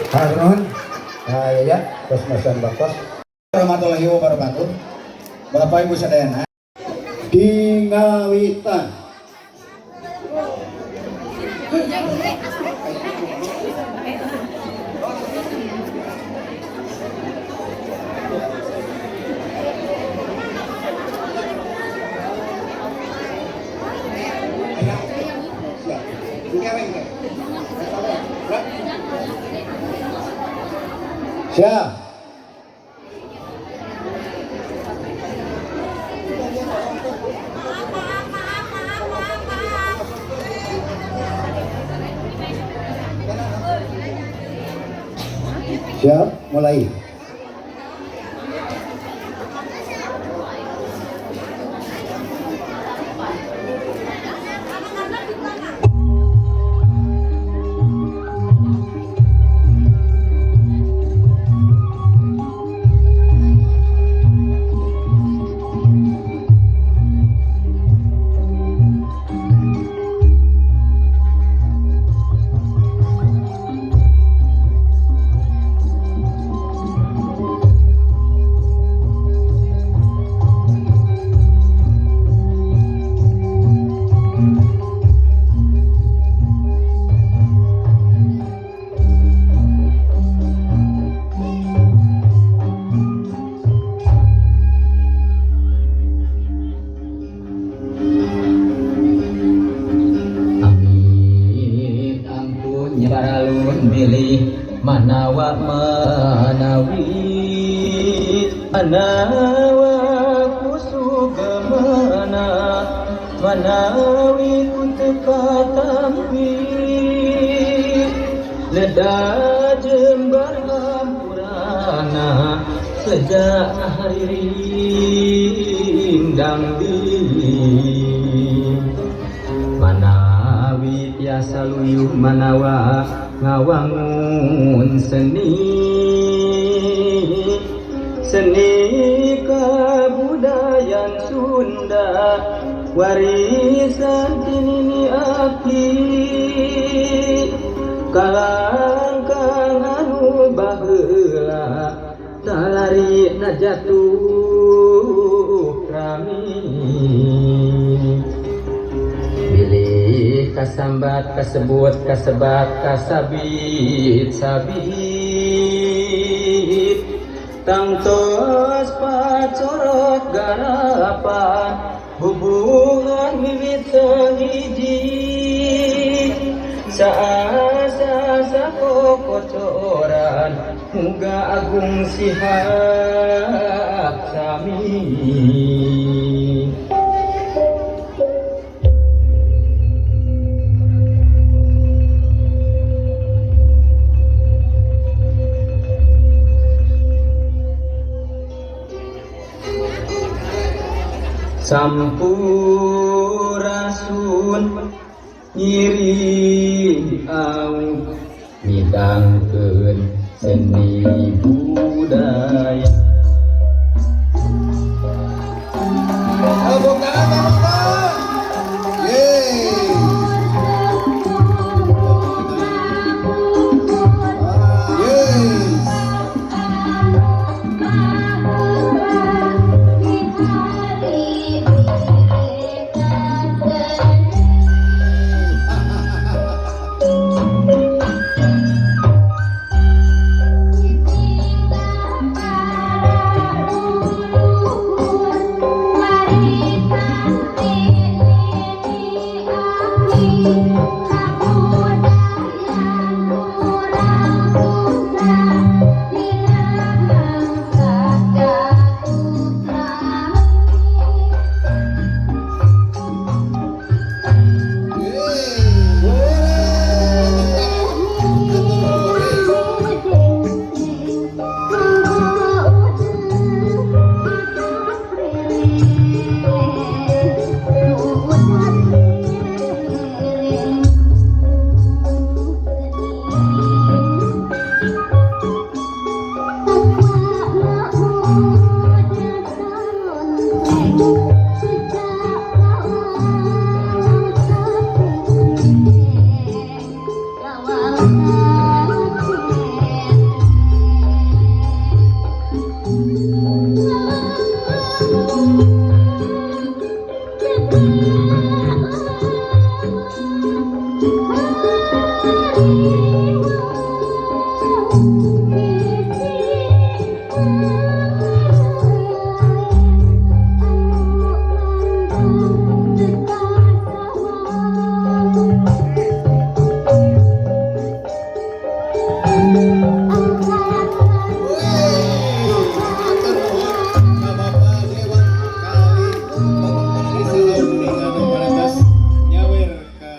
Hatur nuhun. Nah, ya, tos masan baktos. Warahmatullahi wabarakatuh. Bapak Ibu sadayana Di ngawitan. Siap. Siap, mulai. Amit ampun paralun bilih manawa manawi manawa kusugemana manawi ku teu katampi leda jembar hampurana sejak haririndang di manawi tiasa luyuh manawa ngawangun seni seni kabudayan Sunda warisan ti nini aki kalangkang anu baheula talari na jatuh rami bilih kasambat kasebut kasebat kasabit sabit tangtos pacorot garapan hubungan wiwit sahiji saasa sakokocoran muga agung sihat sami. Sampurasun ngiring au midangkeun seni budaya. Tepuk tangan penonton. Yeay. Yeay. Ka Bapak Dewan Kali Bapak Desa Kuningan anu parantos nyawer ka.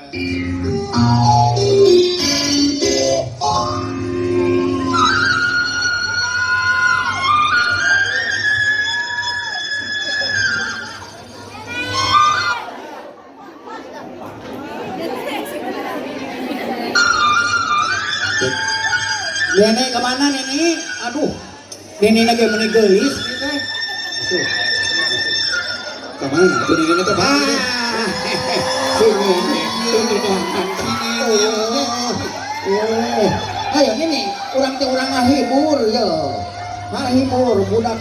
Nenek kemana, nenek? Aduh, nenek lagi meni geulis nih teh. Tuh. Kamana? Tuh nenek teh. Ah, si nenek, tuh. Oh, ayo nini, urang teh urang ngahibur ya. Ngahibur budak.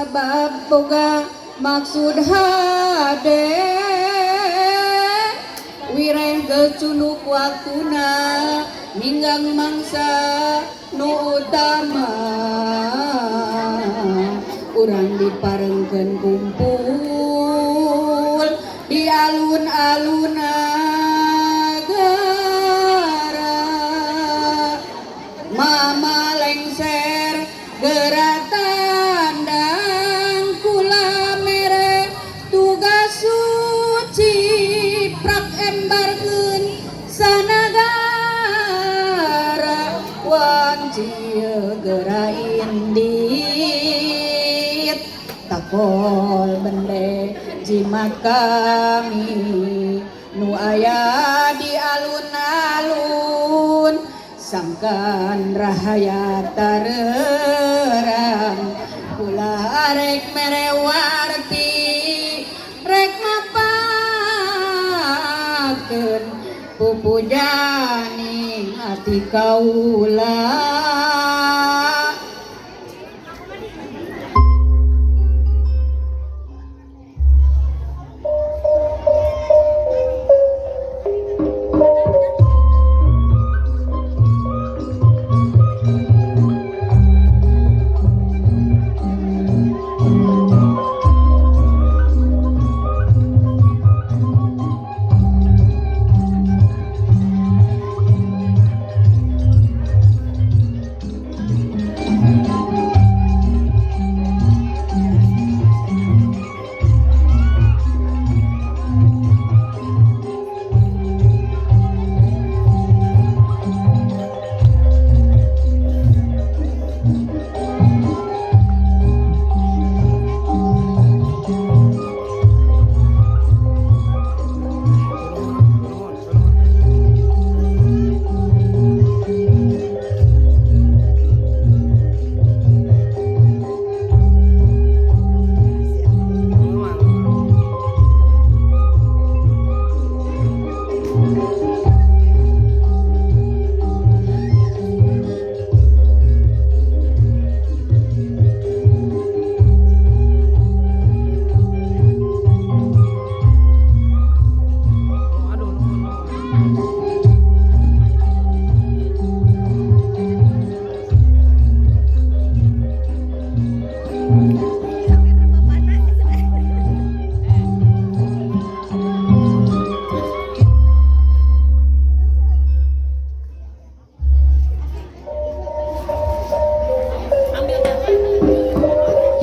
Sabab boga maksud hade wireh geus cunduk waktuna ninggang mangsa nu utama urang diparengkeun kumpul di alun-alun nagara. Mama lengser gerak tandang kula mere tugas suci prak embarkeun sanagara wanci geura indit takol bende jimat kami nu aya di alun-alun sangkan rahayat tarerang kula arek mere warti rek mapakeun pupujaning ati kaula.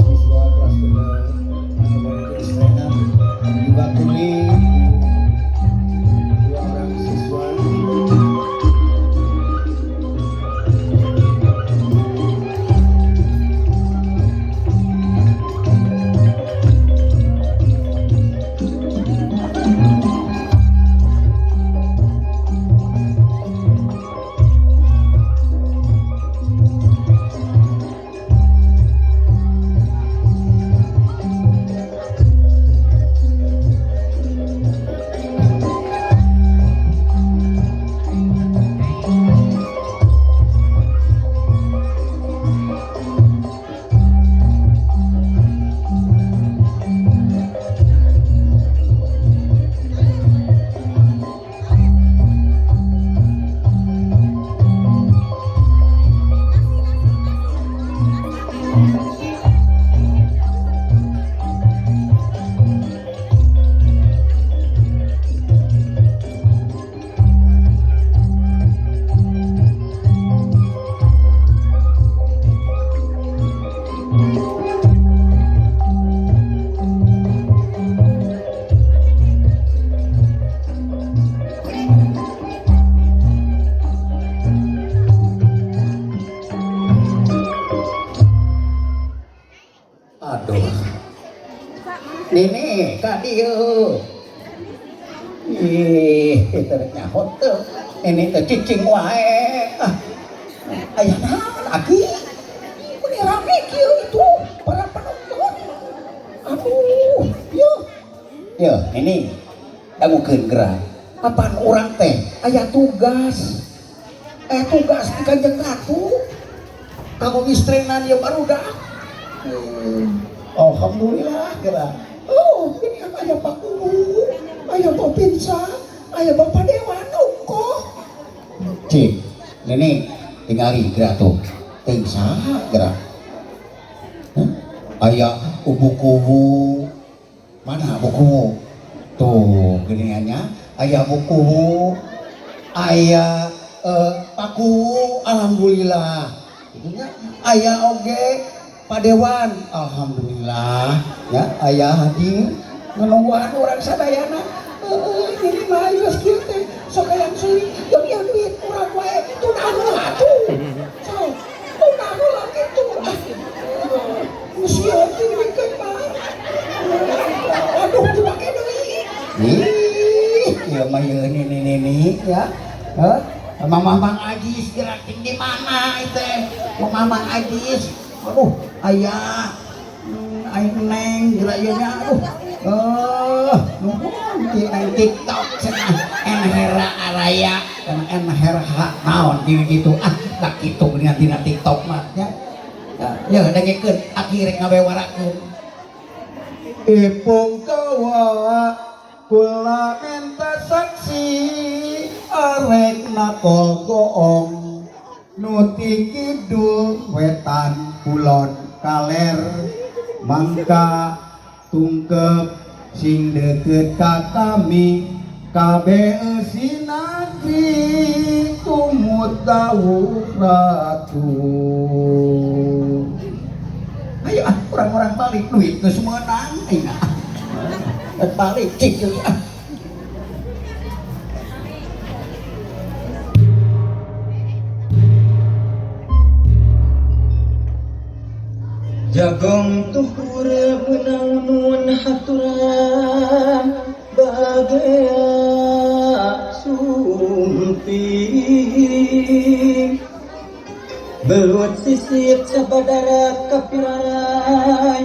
Siswa kelas 2 anu diwakili dua orang siswa. Aduh. Nini, ka dieu. Ih, teu nyaho teu. Nini teh cicing wae. Ah. Aya naon aki? Meni rame kieu itu para penonton. Aduh, yo. Yo, ini dangukeun geura. Apaan urang teh aya tugas. Tugas di Kanjeng Ratu. Kamu ngistrenan ieu barudak. Alhamdulillah geura. Oh, ini aya Pak Kuwu, aya Babinsa, aya Bapak Dewan kok. Cik, nenek tingali geura tuh. Teuing saha geura? Hah? Aya ubu-kubu. Mana buku? Tuh, geuningannya aya buku, aya Paku, alhamdulillah. Itunya aya oge Pak Dewan, alhamdulillah ya aya hadir ngenungguan urang sadayana. Heeh, ini mah geus kieu teh sok hayang seuri jeung ieu duit urang wae tunah heula atuh. Sok, tunah heula kitu. Ah, geus ieu teh dibikeun mah. Aduh, dipake deui. Ih, ieu mah ieu nini-nini ya. Heh, Mamang Ajis gerak di mana itu? Mamang Ajis. Aduh, ayah. Aing neng gerak ieu nya aduh. Nuhun ti neng TikTok cenah enhera araya, enhera naon di kitu. Ah, tak kitu geuningan tina TikTok mah nya. Ya, dengekeun aki rek ngabewarakeun. Ipung kawa kula menta saksi arek nakol goong nuti kidul wetan kulon kaler mangka tungkep sing deket ka kami kabeh sinagri tumut dawuh ratu. Ayo ah, orang-orang balik duit geus meunang aing ah. Balik cik deui ah. Jagong tuhur menang nun haturan bagea sumping belut sisip sabadara kapirarai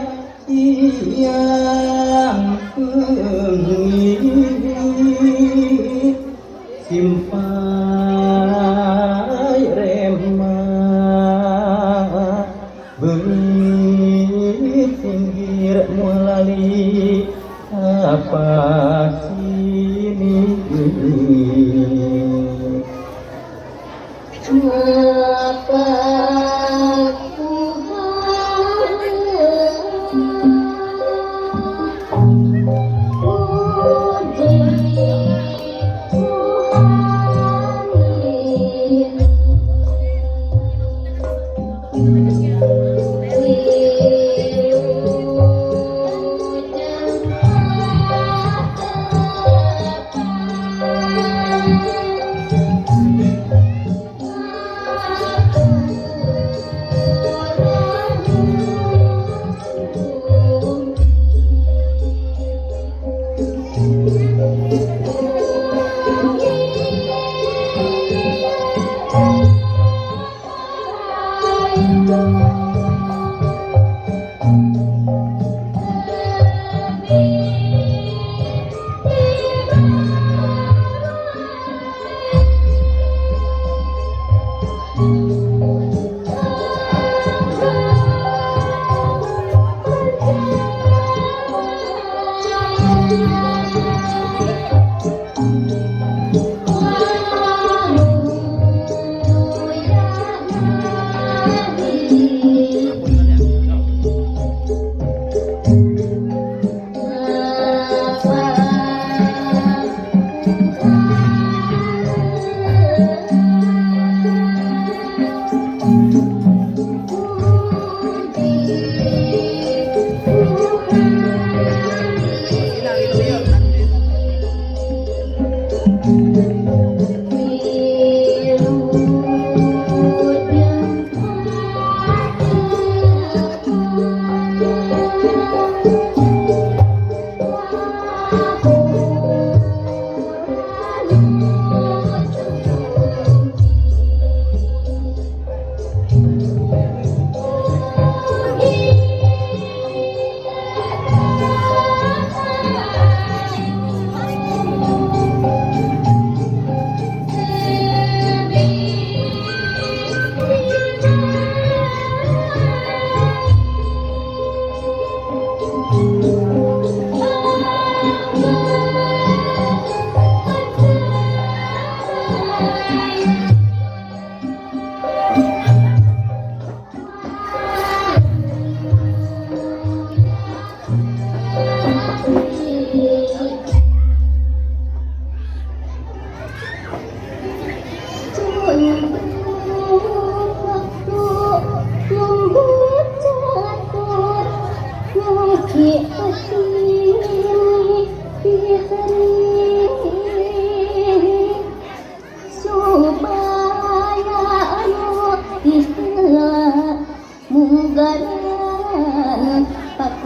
siang bengi simpai rema beuit singgir mulali apa sini. Mata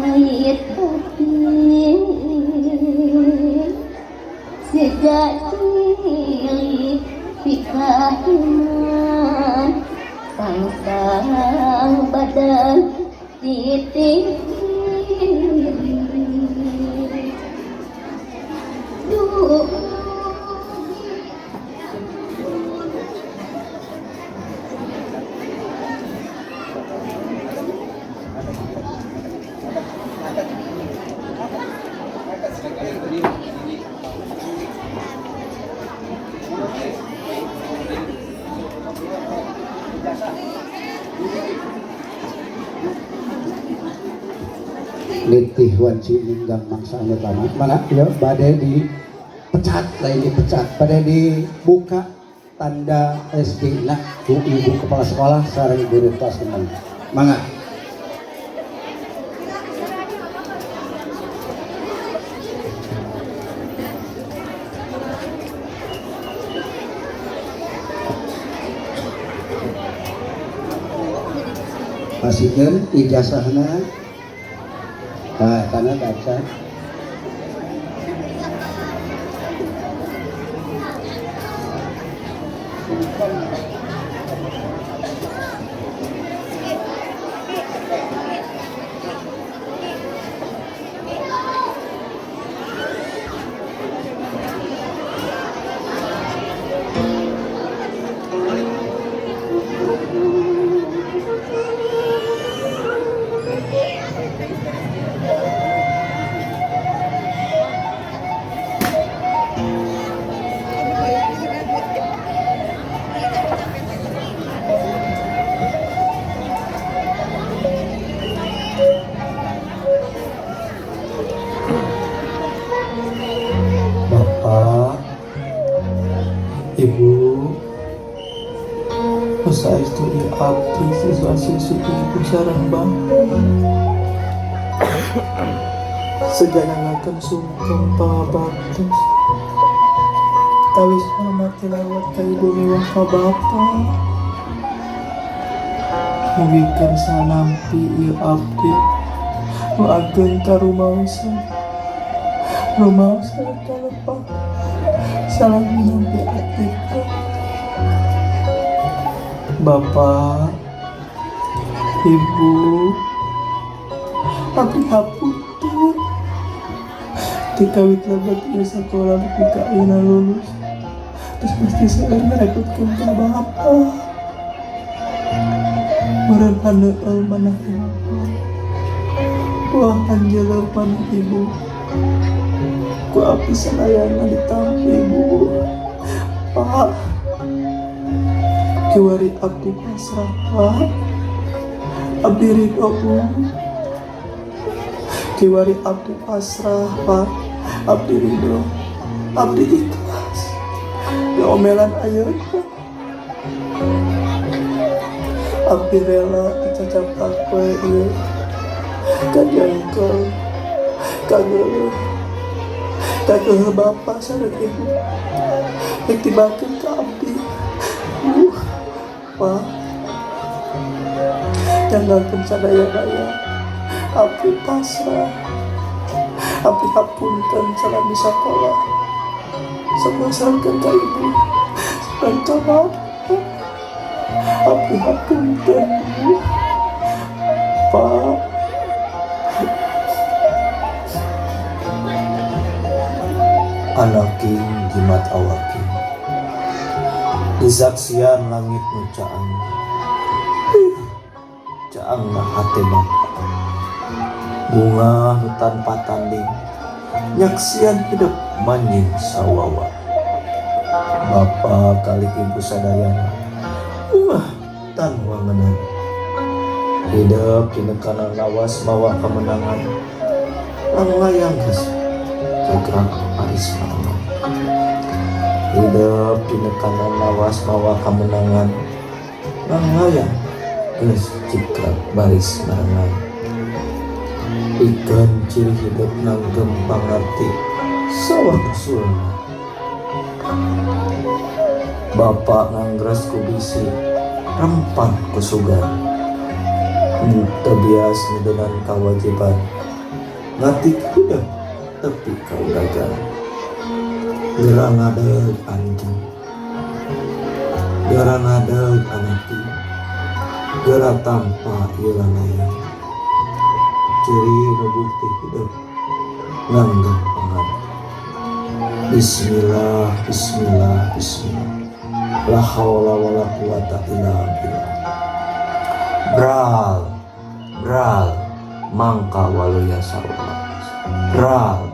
Pahit hati sejak cilik pikahiman sangsang badan titik. Duh. Nitih wanci ninggang mangsa anu tama mana ya bade dipecat, lain dipecat, bade dibuka tanda SD na ku ibu kepala sekolah sareng guru kelas 6. Mangga. Pasikeun ijazahna. Nah, karena baca. Bapak, Ibu, saestu ieu abdi siswa-siswi ibu sareng bapak sejangangaken sungkem pangabaktos tawis hormat tilawat ka ibu miwah ka bapak. Mugi kersa nampi ieu abdi nu ageng karumaosan rumaosan kalepak salami nampi abdi teh. Bapak, Ibu, abdi hapunten tikawit lebet ieu sakola nepi ka ayeuna lulus terus pasti seueur ngarepotkeun ka bapak. Meureun haneueul manah bapak, buahan jeleur manah ibu, ku abdi sadayana ditampi ibu. Pak, kiwari abdi pasrah, Pak. Abdi ridho, Bu. Kiwari abdi pasrah, Pak. Abdi ridho, abdi ikhlas diomelan ayeuna. Abdi rela dicacapak poe ieu kajengkel kageuleuh kageuleuh bapak sareng ibu rek dibakeun ka abdi. Pak, janggalkeun sadaya-daya. Abdi pasrah, abdi hapunten salami sakola sapasrahkeun ka ibu sareng ka bapak. Abdi hapunten, Pak. Anaking jimat awaking disaksian langit nu caang caang na hate bapa bunga nu tanpa tanding nyaksian hidup manjing sawawa. Bapa kali ibu sadayana wah tan wangenan hidup tinekanan lawas mawa kemenangan langlayang geus cekrang baris barengan. Hidup tinekanan lawas mawa kemenangan langlayang geus cikrang baris barengan. Ikan ciri hidup nanggem pangarti sawah sulna. Bapak nganggres ku bisi rempan ku sugan, teu bias ngedenan kawajiban. Ngatik hidep tepi ka uragan. Geura ngadeug anjeun. Geura ngadeug anati. Geura tampa ieu layang. Ciri nu bukti hidep nganggep pangarti. Bismillah, bismillah, bismillah. La haula wala quwata illa billah. Bral, bral, mangka waluya salawas. Bral,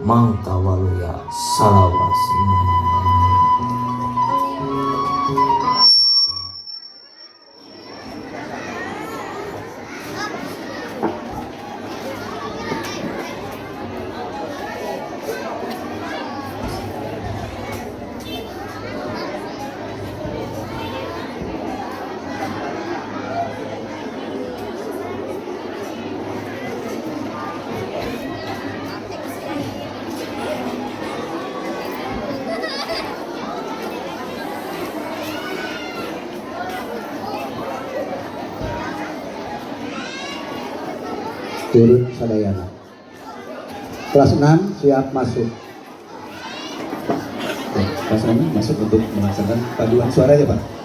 mangka waluya salawas. Turun sadayana. Kelas 6 siap masuk. Oke, kelas 6 masuk untuk melaksanakan paduan suara ya, Pak.